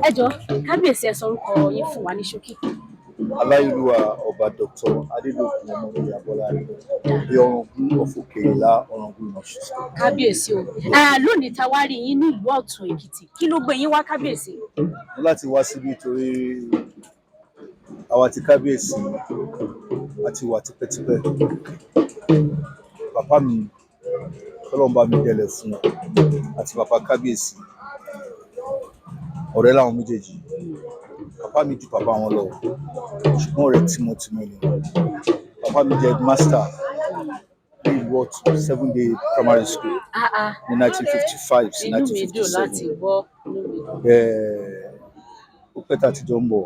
Ẹ jọ̀ọ́ kábíyèsí, ẹ sọ orúkọ yín fún wa ní ṣókí. Aláyélúwà, Ọba Dr. Adédọ̀kun Ọmọníyì Abọ́lárin, the Ọ̀ràngún of Òkè-Ìlá, Ọ̀ràngún in Ọ̀ṣun State. Kábíyèsí o. Lónìí ta wá rí yín ní ìlú Ọ̀tún Èkìtì, kí ló gbé yín wá, kábíyèsí? Mo láti wá síbí torí àwa ti kábíyèsí àti wà tipẹ́tipẹ́. Bàbá mi, Ọlọ́run bá mi dẹlẹ̀ fún wọn, àti bàbá kábíyèsí, ọ̀rẹ́ làwọn méjèèjì. Bàbá mi ju bàbá wọn lọ, ṣùgbọ́n ọ̀rẹ́ tímọ́tímọ́ ni wọ́n. Bàbá mi jẹ́ headmaster ní ìlú Ọ̀tún Seven Day Primary School Ah ah. ní 1955 sí Inú mi dùn láti 1957. gbọ́, inú mi dùn. Ó pẹ́ tá a ti jọ ń bọ̀.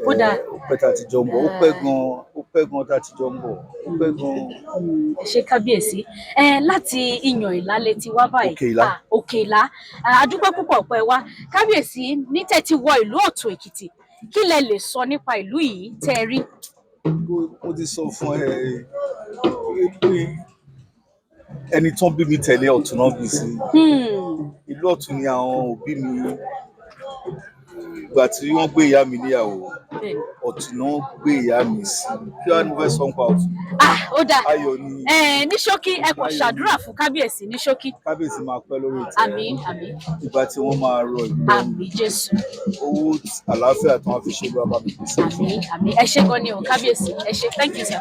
Ó dáa. Ó pẹ́ tá a ti jọ ń bọ̀, ó pẹ́ gan, ó pẹ́ gan tá a ti jọ ń bọ̀, ó pẹ́ gan. Ẹ ṣé kábíyèsí. Ẹ láti Iyàn Ìlá lẹ ti wá báyìí? Òkè Ìlá. Ah, Òkè Ìlá. Ah, a dúpẹ́ púpọ̀ pẹ́ wá, kábíyèsí. Ní tẹ́ ti wọ ìlú Ọ̀tún Èkìtì, kí lẹ lè sọ nípa ìlú yìí tẹ́ ẹ rí? Mo ti sọ fún ẹ pé ẹni tán bí mi tẹ̀lé, Ọ̀tún náà bí sí. Ìlú Ọ̀tún ni àwọn òbí mi. Ìgbà tí wọ́n gbé ìyá mi níyàwó, Ọ̀tún náà gbé ìyá mi sí. Kí wàá ní mo fẹ́ sọ nípa Ọ̀tún? Ah, ó dáa. Ayọ̀ ni. Ẹ ní ṣókí, ẹ kò ṣàdúrà fún kábíyèsí ní ṣókí. Kábíyèsí máa pẹ́ lórí ìtẹ́. Àmín, àmín. Ìgbà tí wọ́n máa rọ ìlú lọ́rùn. Àmín Jésù. Owó àlàáfíà tí wọ́n fi ṣe ló bá mi pèsè fún. Àmín, àmín. Ẹ ṣé gan ni o, kábíyèsí. Ẹ ṣé. Thank you, sir.